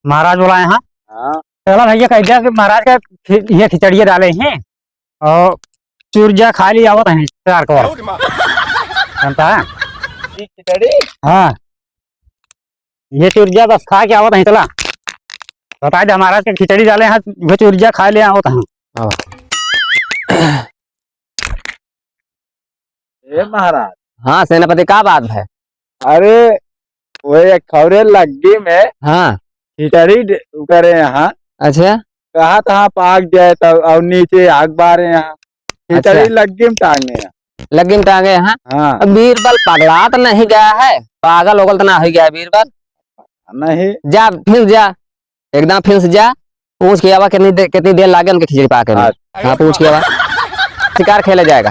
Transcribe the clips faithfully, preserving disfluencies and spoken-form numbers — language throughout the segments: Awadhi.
महाराज बोलाए हैं। हाँ। चला भैया, कह दिया कि महाराज का खि-, ये खिचड़िया डाले हैं और चूर जा, खा ली, आवत हैं चार को। जानता है? ये खिचड़ी? हाँ, ये चूर जा, बस खा के आवत हैं, चला। बता दे, महाराज के खिचड़ी डाले हैं, वो चूर जा, खा ले, आवत हैं। हाँ। ए महाराज। हाँ सेनापति, का बात है? अरे, वो एक खौरे लग्गी में हाँ। खिचड़ी ड-, करे यहाँ। अच्छा। कहा तहाँ पाक जाए तब, और नीचे आग बारे यहाँ। खिचड़ी अच्छा। लग्गी में टांगे यहाँ। लग्गी में टांगे यहाँ? हाँ। अब बीरबल पगला तो नहीं गया है, पागल ओगल तो ना हो गया है बीरबल? नहीं। जा, फिर जा, एकदम फिर से जा, पूछ के आवा कितनी दे-, कितनी देर लागे उनके खिचड़ी पाके में। अच्छा। हाँ, पूछ के आवा। शिकार खेले जाएगा।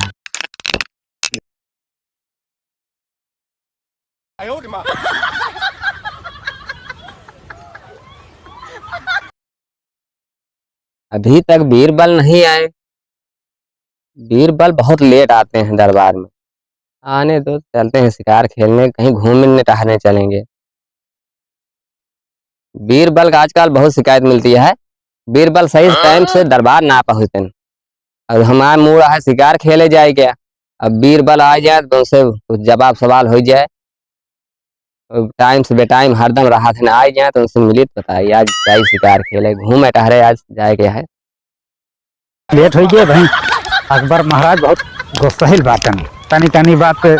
अभी तक बीरबल नहीं आए। बीरबल बहुत लेट आते हैं दरबार में। आने दो, चलते हैं शिकार खेलने, कहीं घूमने टहलने चलेंगे। बीरबल का आजकल बहुत शिकायत मिलती है, बीरबल सही टाइम से दरबार ना पहुँचते हैं। अब हमारा मूड है शिकार खेले जाए क्या, अब बीरबल आ जाए तो उनसे कुछ जवाब सवाल हो जाए। अब टाइम से बेटाइम हरदम रहा थे ना, आ जाए तो उनसे मिलित बताइए, आज जाए शिकार खेले, घूमे टहरे, आज जाए के है। लेट हो गया भाई। अकबर महाराज बहुत गुस्साइल बाटन, तनी तनी बात पे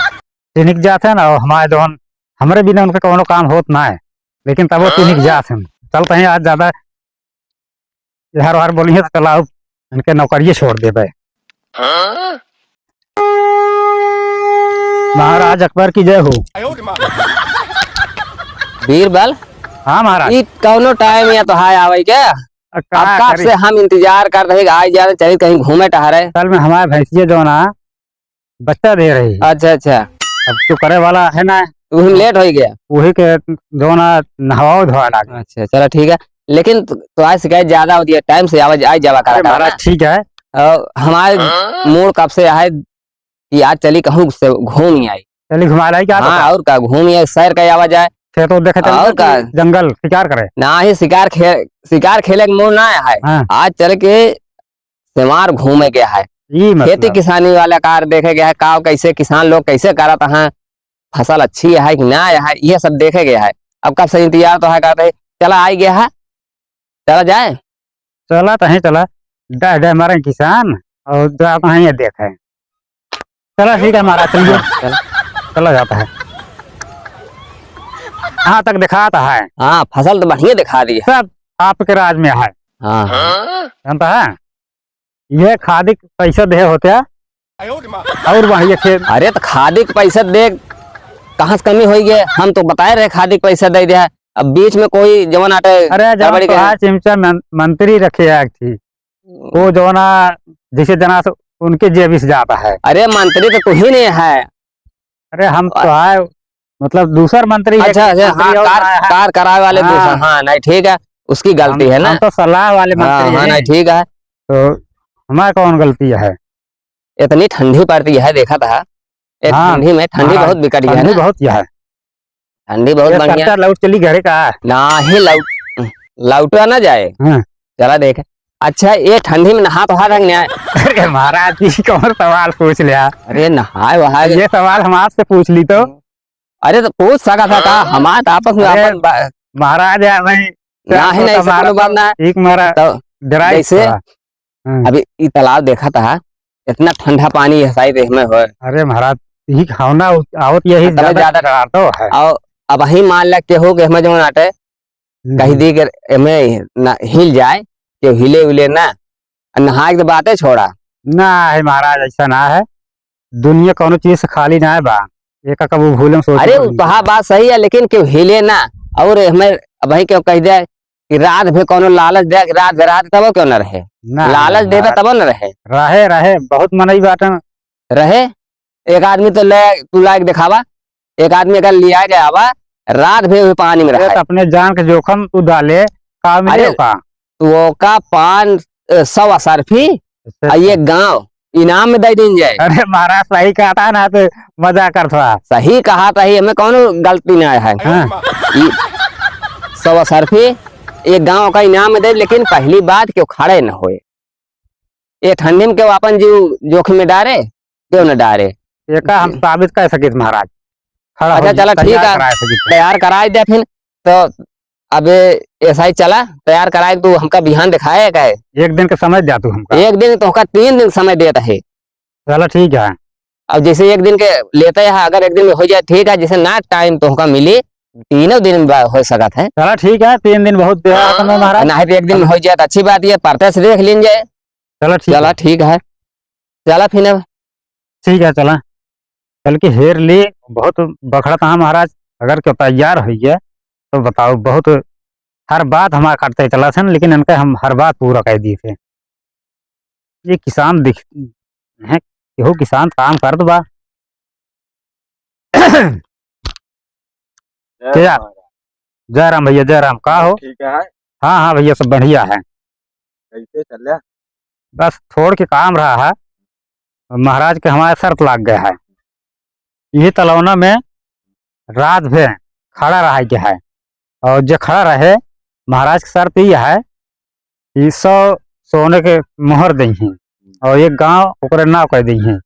तिनिक जात है ना, और हमारे जौन, हमरे बिना उनका कौनो काम होत ना है, लेकिन तब वो तिनिक जात है। चलते हैं आज ज्यादा इधर उधर बोली है तो चला, इनके नौकरिये छोड़ देबे। महाराज अकबर की जय हो। बीरबल, हाँ महाराज। ई कौनो टाइम या तो हाय आवे के? अब का अब कब करी? से हम इंतजार कर रहे, आज जाना चाहिए कहीं घूमे टहरे। असल में हमारे भैंसिया जो ना बच्चा दे रही है। अच्छा, अच्छा। अब जो करे वाला है ना, वही में लेट हो गया। वही के जो ना नहवाओ धोआ लाग। अच्छा, चलो ठीक है, लेकिन तो, तो आज शिकायत ज्यादा होती है, टाइम से आवा, आ जावा करा अरे करा महाराज, ना। ठीक है। और हमारे मूड कब से है कि आज चली कहूँ से घूम ही आई। चली घुमा लाई क्या हाँ, पता? और का, घूम ही आई, सैर का आवा जाए। खेत देखे चल और का? जंगल शिकार करे। ना ही शिकार खे-, शिकार खेले के मूड ना है। हाँ। आज चल के सेवार घूमे के है, ई मतलब। खेती किसानी वाला कार देखे के है, का कैसे किसान लोग कैसे करत हैं, फसल अच्छी है कि ना है, ये सब देखे के है। अब कब से इंतजार तो है, कहते चला आई गया है, चला जाए। चला तो है, चला। डह डह मरे किसान और जाता है ये देखे। चला ठीक है महाराज, चलिए। हाँ, चला। चला जाता है। यहाँ तक दिखाता है। हाँ, फसल तो बढ़िया दिखा रही है। सब आपके राज में है। हाँ, हाँ। जानता है? ये खादी के पैसा दे होते हैं। और बढ़िया खेत। अरे तो खादी के पैसा दे, कहाँ से कमी होई गए? हम तो बताए रहे खादी के पैसा दे दिया। अब बीच में कोई जवन आटे अरे जवन गड़बड़ी तो करे। आज चिमचा मन-, मंत्री रखे हैं एक ठी। वो जवना जैसे जना से उनके जेब से जाता है। अरे मंत्री तो तू ही नहीं है। अरे हम तो आए, मतलब दूसर मंत्री है, अच्छा, अच्छा, मंत्री हाँ, और कार, आया है। कार करावे वाले हाँ। दूसर, हाँ, नहीं, ठीक है, उसकी गलती हम, है ना। हम तो सलाह वाले हाँ, मंत्री हाँ, हैं। नहीं, ठीक है। तो हमारा कौन गलती है? इतनी ठंडी पड़ती है, देखा था, एक हाँ, ठंडी में, ठंडी महाराज, बहुत बिकट गया है ठंडी ना। बहुत यह है। ठंडी बहुत ये बढ़िया। सरकार लौट चली घरे का? नाही लौट, लौटा ना जाए। हाँ। चला देखे। अच्छा, ये ठंडी में नहा तो हाथ नहीं आए। अरे महाराज जी, कौन सवाल पूछ लिया? अरे नहाए वहाए। ये सवाल हम आपसे पूछ ली तो। अरे तो पूछ सका था का? हाँ। हमारे तो आपस में अरे अपन बा-, महाराज है भाई, नाही, नाही, ऐसा कोनो बात ना है। ठीक महाराज, तो डराई जैसे थोड़ा। हाँ। अभी ई तालाब देखा था, इतना ठंडा पानी है शायद इसमें हो। अरे महाराज, यही खावना आवत यही हाँ, तबे ज्यादा ज्यादा डरातो है। और अब वही मान ला केहू के इसमें जो नाटे, हम्म। कही दी कि एमे ना हिल जाए, कि हिले उले ना, आ नहाए के तो बातें छोड़ा। ना है महाराज, ऐसा ना है, दुनिया कौनो चीज से खाली ना है बा, एक कबू भूले में सोच अरे, लो। उ तोहार बात सही है, लेकिन केहू हिले ना, और हमें अब वही केहू कह दे कि रात भे कौनो लालच दे, कि रात भे रात तबो क्यों न रहे, ना, लालच ना, देबे ना। तबो न रहे। रहे, रहे, बहुत मनई बाटन। रहे, एक आदमी तो ले, तू लायक दिखावा, एक आदमी अगर लिया जावा, रात भे भी पानी में अरे, रहे। तो अपने जान के जोखम तू डाले, का मिले अरे, का? तू ओका पान, अ, सौ असरफी, अच्छा, आ ये अच्छा। गाँव इनाम में दे दीन जाए। अरे महाराज, सही कहा था ना, तो मजाक करत था। सही कहा था, ये में कौनो गलती ना है। हाँ। ई सौ असरफी, एक गाँव का इनाम में दे, लेकिन पहली बात कि वो खड़े न होए। ये ठंडी में केहू आपन जीव जोखिम में डारे, केहू न डारे। एका हम साबित कर सकित महाराज। खड़ा अच्छा, हो चला, ठीक तैयार है, कराए सकित। तैयार कराए दे फिर। तो अब ऐसा ही चला, तैयार कराए, तू हमका बिहान दिखाए का है। एक दिन का समय दे तू हमका। एक दिन तो हमका तीन दिन समय देत है। चला ठीक है। अब जैसे एक दिन के लेते हैं, अगर एक दिन में हो जाए ठीक है, जैसे ना टाइम तो हमका मिली, तीनों दिन में बा-, हो सकत है। चला ठीक है, तीन दिन बहुत देर है समय महाराज। नहीं तो एक दिन में हो जाए तो अच्छी बात, ये परते से देख लीन जाए। चला ठीक चला है। ठीक है, चला फिर अब। ठीक है, चला। चल के हेर ली, बहुत बखड़ा था महाराज। अगर केहू तैयार होइ गया तो बताओ, बहुत हर बात हमार काटते चला सन, लेकिन इनका हम हर बात पूरा कर दी थे। ये किसान दिख हैं, केहू किसान काम करत बा। जय क्या? महाराज। जय राम भैया, जय राम। का हो? ठीक है। हाँ, हाँ भैया, सब बढ़िया है। कैसे चल रहा? बस थोड़ के काम रहा है, महाराज के हमारे शर्त लाग गया है। यही तलौना में रात भर खड़ा रहा के है, और जो खड़ा रहे, महाराज के शर्त यही है कि सौ सोने के मोहर देइहैं और एक गांव ओकरे नाव कर देइहैं।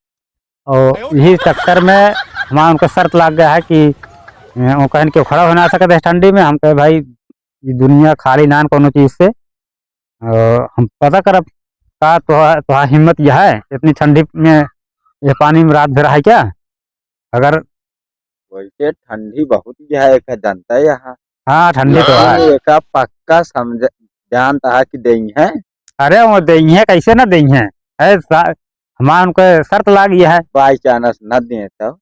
और यही चक्कर में हमारा उनका शर्त लाग गया है कि, अ, वो कहन के खड़ा हो ना सकते हैं ठंडी में। हम कहे, "भाई, ये दुनिया खाली नान कोनो चीज से, अ, हम पता करब का तोहा-, तोहा हिम्मत यह है, इतनी ठंडी में ये पानी में रात भर है क्या?" अगर वैसे ठंडी बहुत ही है, एक जनता यहाँ। हाँ, ठंडी तो है। लेकिन एका पक्का समझ, जानता है कि देइहैं। अरे, वो देइहैं, कैसे ना देइहैं? अरे, सा-, हमार उनके शर्त लाग गया है। By chance न दें तो?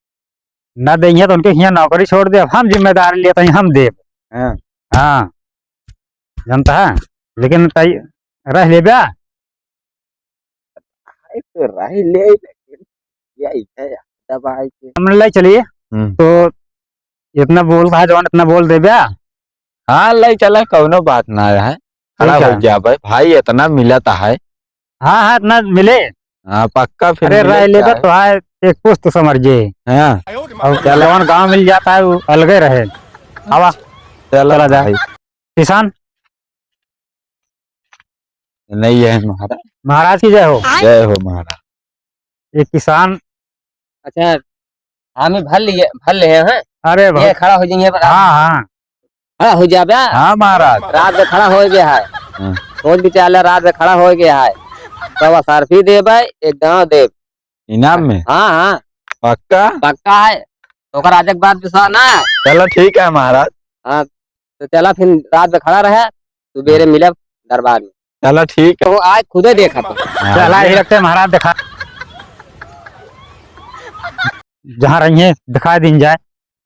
न देइहैं तो उनके हियाँ नौकरी छोड़ दे, अब हम जिम्मेदारी लेते हैं, हम देब। हाँ। हाँ, जानता है, लेकिन तई रह लेब्या। भाई तो रह ले, लेकिन यही है, दबाई के। हमने ले चलिए, हम्म। तो इतना बोल रहा है जवान, इतना बोल देब्या। हाँ, ले चला, कौनो बात ना है। खड़ा ठीक है। हो गया भाई, भाई इतना मिलता है। हाँ, हाँ, इतना मिले। हाँ, पक्का फिर अरे, मिले रह लेबे क्या है? तो है, एक पुस्त समझ जे। हाँ। और चला। जवान गाँव मिल जाता है, वो अलगे रहे। आवा। चला चला जा। भाई। किसान? नहीं है महाराज। महाराज की जय हो। जय हो महाराज। ये किसान। अच्छा, हम ही भर लिए, भर ले हैं। अरे ये बहुत। खड़ा हो जाइए, हाँ, हाँ। खड़ा हो जाबे। हाँ महाराज। रात में खड़ा हो गया है। हाँ। सोच विचार ले, रात में खड़ा हो गया है। तो बस अरफी देबे, एक गाँव देब। इनाम में? हाँ, हाँ। पक्का? पक्का है। तो ओकर आज एक बात विश्वास ना है। चलो ठीक है महाराज। हाँ, तो चला फिर रात में खड़ा रहे, सुबेरे हाँ। मिलब दरबार में। चलो ठीक है। तो आज खुदे देखा तो। हाँ। चला ही रखते महाराज, देखा। जहाँ रही हैं, दिखा दीन जाए।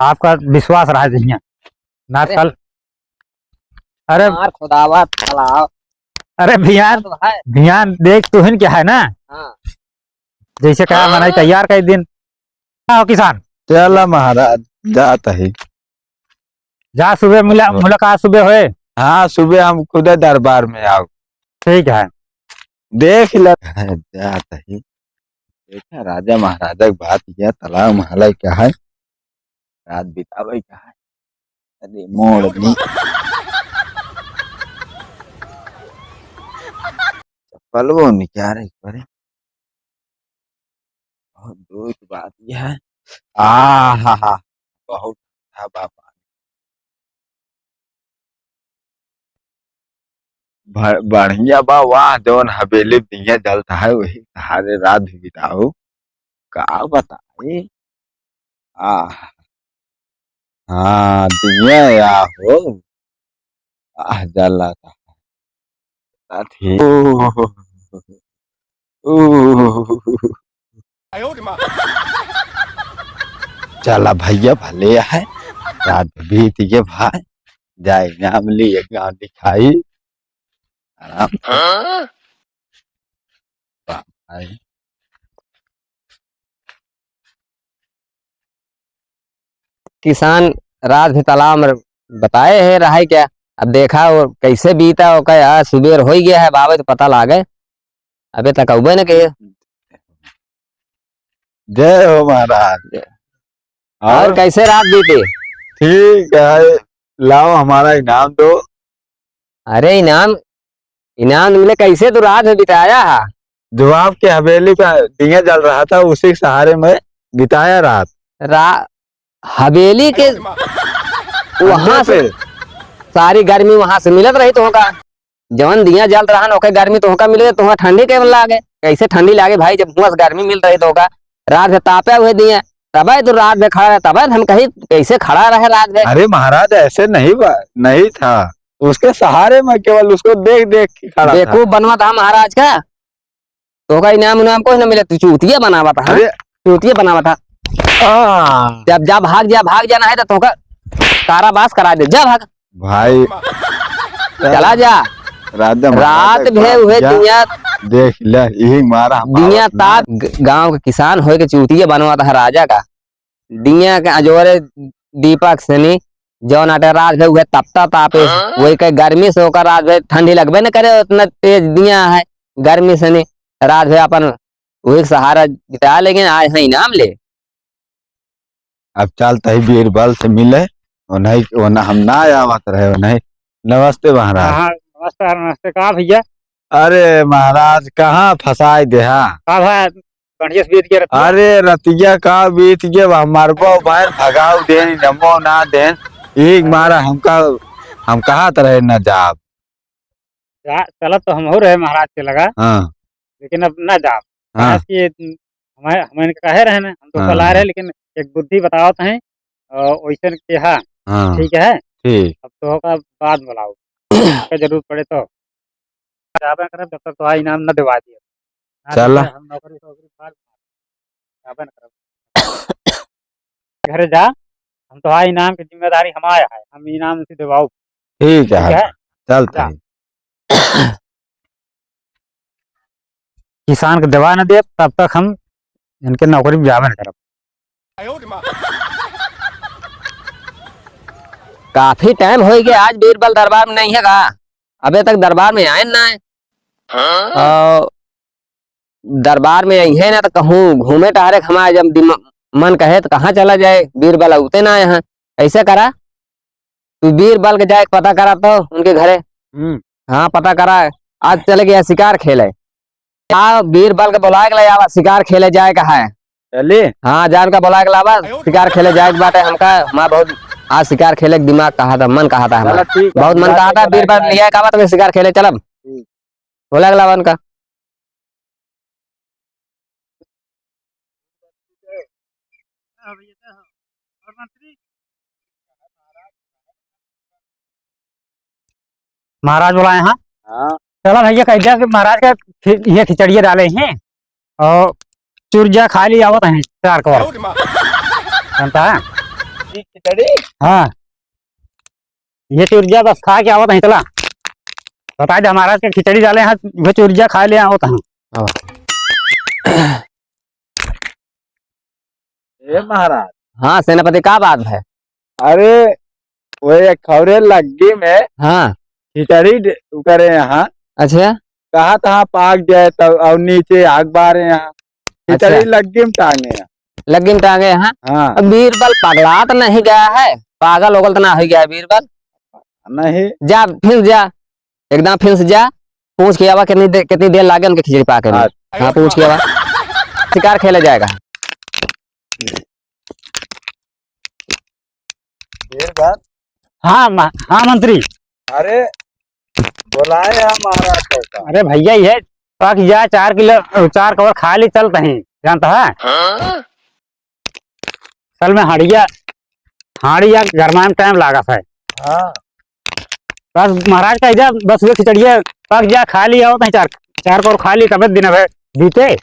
आपका विश्वास रहा जहिया। ना अरे। कल। अरे। मार खुदावा चलाओ। अरे भियान, तो है। भियान देख तुहिन क्या है ना? हाँ। जैसे कहा हाँ। मनाई तैयार कर दिन। हाँ, हो किसान। चला महाराज, जात है। जा सुबह मुला-, हाँ। मुलाकात सुबह होए। हाँ, सुबह हम खुदे दरबार में आओ। ठीक है। देख ले। जात है। देखा राजा महाराजा के बात, यह तलाव महला क्या है? रात बितावे का है। अरे मोड़ ली। चप्पलवो निकारे एक बारे। बहुत दूर की बात यह है। आ हा हा, बहुत ठंडा बा पानी। ब-, बढ़िया बा, वाह, जौन हवेली दिया जलता है, वही सहारे रात भी बिताओ। का बताई? आह, हाँ, दिया या हो। आह, जला था। आ, ठीक। ओह, ओह। चला भैया, भले है, रात बीत गए भाई, जाए नाम लिए गाँव दिखाई, आराम से। हाँ? बाप भाई। किसान रात भी तालाब में बताए है रहा है क्या? अब देखा वो कैसे बीता, ओकर आज सुबेर हो ही गया है, बाबे तो पता लागे, अबे तक अउबे न किए। जय हो महाराज। और और? कैसे रात बीती? ठीक है, लाओ हमारा इनाम दो। अरे इनाम, इनाम मिले, कैसे तू रात में बिताया हा? जो आपके हवेली पे दिया जल रहा था, उसी के सहारे में बिताया रात। रा-, हवेली के वहाँ से पे। सारी गर्मी वहाँ से मिलत रही तोहका। जवन दिया जलत रहा न, ओके गर्मी तोहका मिले, तोहका ठंडी के लागे? कैसे ठंडी लागे भाई, जब हुआं से गर्मी मिल रही तोहका? रात भर तापे हुए दिया, तबे तो रात भर खड़ा रहे, तबे हम कही कैसे खड़ा रहे रात भर। अरे महाराज, ऐसे नहीं बा-, नहीं था, उसके सहारे में केवल उसको देख देख के खड़ा था। बेवकूफ बनवा था महाराज का। तोहका इनाम उनाम कुछ न मिले, तू चूतिया बनावा था, हाँ? अरे। चूतिया बनावा था। आ। जब जा भाग जा, भाग जाना है तो तोहका कारावास करा दे, जा भाग। भाई। चला जा। रात में रात भे उहे दिया देख ले, यही मारा हम दिया आवत ना। ताप ग-, गाँव के किसान होए के चूतिया बनवा था राजा का। दिया के अजोरे दीपक सनी, जौन आटे रात भे उहे तपता तापे, हाँ? वही के गर्मी से ओकर रात भे ठंडी लगबे न करे, उतना तेज दिया है गर्मी सनी। रात भे अपन वही के सहारा बिता, लेकिन आज है इनाम ले। अब चल तही बीरबल से मिले, ओनही, ओन-, हम ना आवत रहे ओनही। नमस्ते महाराज। हाँ, हाँ, नमस्कार, नमस्ते। का भैया? अरे महाराज, कहाँ फंसाई देहा? का भा, बढ़िया से बीत गया रतिया? अरे रतिया का बीत गया, बा मरबो भाई, भगाऊ देन, नमो ना देन, एक मारा हमका, हम कहा तरह न जाब। जा, चलत तो हमहू रहे महाराज के लगा, हाँ। लेकिन अब ना जाब। हाँ। काहे कि हमें, हमें इनके कहे रहे ना, हम तो हाँ, कल आ रहे, हाँ। लेकिन एक बुद्धि बतावत हैं, और वैसे के हाँ, हाँ। ठीक है? ठीक। अब तो होगा बाद बुलाओ, आपका जरूरत पड़े तो। जाबे करब, जब तक तो इनाम न दिवा दिए। ना चला। देते हम नौकरी, नौकरी बाद में। जाबे न करब। घरे जा, हम तो इनाम की जिम्मेदारी हमारे है, हम इनाम से दिवाओ। ठीक है, ठीक है? चलते जा। हैं। किसान के दवा न दे, तब तक हम इनके नौकरी में जाबे न करब। काफी टाइम हो गया, आज बीरबल दरबार में नहीं है का? अबे तक दरबार में आए ना है। हाँ? और दरबार में आई है ना, तो कहूँ घूमे टहरे के हमारे जब दिम-, मन कहे तो कहाँ चला जाए, बीरबल उते ना आए हैं। ऐसे करा, तू बीरबल के जाए के पता करा तो उनके घरे। हम्म। हाँ, पता करा। आज चले गया शिकार खेले। आ, बीरबल के बुलाए के ले आवा, शिकार खेले जाए का है। चली। हाँ, जा उनका बुलाए के लावा, शिकार खेले जाए के बाटे हमका। हमारा बहुत आज शिकार खेले के दिमाग कहा था, मन कहा था हमारा। चलो, ठीक है, बहुत मन कहा था, बीरबल लिया का बात में शिकार खेले चलब। ठीक। बुलाए के लावा उनका। महाराज बुलाए हैं। हाँ। चला भैया, कह दिया कि महाराज का खि-, ये खिचड़िया डाले हैं और चुरजा खा ली आवत हैं चार कौर। जानता है? ये खिचड़ी? हाँ। ये चुरजा बस खा के आवत हैं, चला। बता दे, महाराज के खिचड़ी डाले हैं, वो चुरजा खा ले आवत हैं। हाँ। ए महाराज। हाँ सेनापति, का बात है? अरे, वो एक खौरे लग्गी में हाँ। खिचड़ी डे-, उकरे यहाँ। अच्छा। कहा तहाँ पाक जाए तब और नीचे आग बारे यहाँ। खिचड़ी अच्छा। लग्गी में टांगे हैं। लग्गी में टांगे हैं? हाँ। अब बीरबल पगला तो नहीं गया है, पागल ओगल तो ना हो गया है बीरबल? नहीं। जा, फिर जा, एकदम फिर से जा, पूछ के आवा कितनी दे-, कितनी देर लागे उनके खिचड़ी पाके में। अच्छा। हाँ, पूछ के आवा। शिकार खेला जाएगा। बीरबल। हाँ, म-, हाँ मंत्री। अरे, बुलाए हैं महाराज को का? अरे भैया, ये पक जा, चार किलो, चार कवर खा ली, चलते हैं, जानता है? हाँ? असल में हड़िया, हाड़िया गरमा में टाइम लागत है। हाँ। बस महाराज का इधर बस वे खिचड़िया पक जा, खा ली, आवत हैं चार, चार कवर खा ली, तबे दिन भर बीते।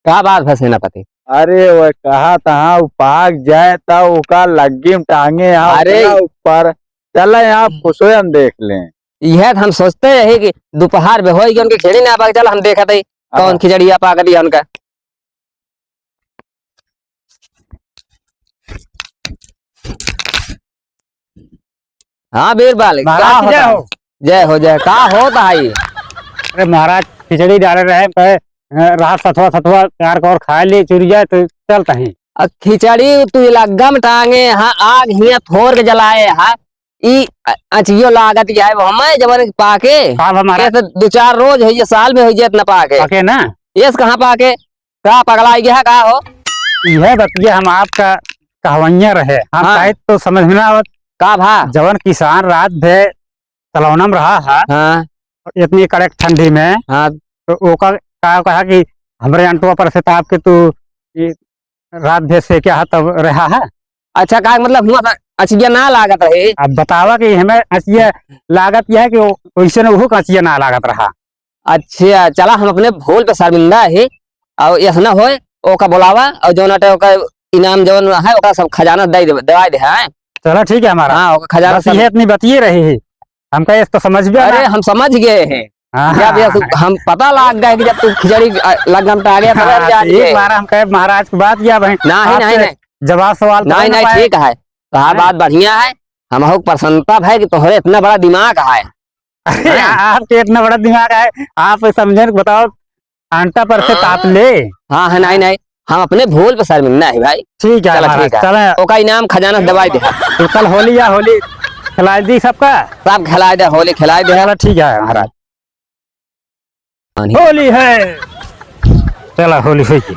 का बात है सेनापति? अरे, वो कहा तहाँ उ पाक जाए, त ओका लग्गी में टांगे, यहाँ अरे। उतना ऊपर। चला, यहाँ फुसोयन देख लें। यह तो हम सोचते रहे कि दोपहर में होई कि उनके खिचड़ी ना पाक, चल हम देखत हई, कौन हाँ। खिचड़िया पाक दिया उनका। हाँ बीरबल, महाराज का की जय होता है? हो। जय हो, जय। का होता है ये? अरे महाराज, खिचड़ी डाले रहे, कहे, अ, रात सथवा सथवा चार कौर खा ले चुरी जाए तो चलता ही। अ, खिचड़ी तू लग्गम टांगे हा, आग हियाँ थोर के जलाए हा। ई अ-, अचियो लागत या है, वो हमें जवन पाके। का बा महाराज? ये तो दो चार रोज होइ गया, साल में होइ गया इतना पाके। पाके ना? यस, कहाँ पाके? का पगला गया है, का हो? यह बतिया हम आपका कहवैया रहे, हम हाँ। कहे तो समझ में ना आवत। का भा? जवन किसान रात भर तलौना में रहा है, हाँ। इतनी कड़क ठंडी में, हाँ। तो ओका का कहा कि हमरे अंटवा पर से ताप के तू ये रात भर सेक्या है तब रहा है। अच्छा, का मतलब हुआ था, अचिया ना लागत रहे? अब बतावा कि हमें अचिया लागत यह है कि वो वैसे न ओहू का अचिया ना लागत रहा। अच्छा, चला, हम अपने भूल पे शर्मिंदा है, और ऐसा ना होए, ओका बुलावा, और जौन अटे ओका इनाम जौन है, ओका सब खजाना दे दे, दवाई दे, हैं? चला, ठीक है हमारा। हाँ, ओका खजाना बस सब ये इतनी बतिये रही है, हमका ये तो समझ में अरे, ना। हम समझ गए हैं। हाँ, जब ये हाँ। हम पता लाग गए कि जब तू खिचड़ी, अ, लग्गम टांगे, तब हम हाँ, जान तो एक गए। बार हम कहे महाराज की बात किया भाई, नहीं, आपसे नहीं, नहीं। जवाब सवाल तो नहीं, ना नहीं, पाए। ठीक है, तो हाँ, हाँ। बात बढ़िया है, हम हो प्रसन्नता है कि तोहरे इतना बड़ा दिमाग है। अरे, हैं? आपके इतना बड़ा दिमाग है, आप समझे, बताओ, आंटा पर से ताप ले। हाँ, हाँ, नहीं, नहीं, हम अपने भूल पे शर्मिंदा है भाई। ठीक है चला, महाराज, ठीक है। चला। ओका इनाम खजाना दवाई दे। तो कल होली या होली खिलाई दी सबका? सब खिलाई दे, होली खिलाई दे। चला, ठीक है महाराज। पानी। होली है। चला, होली होई गई।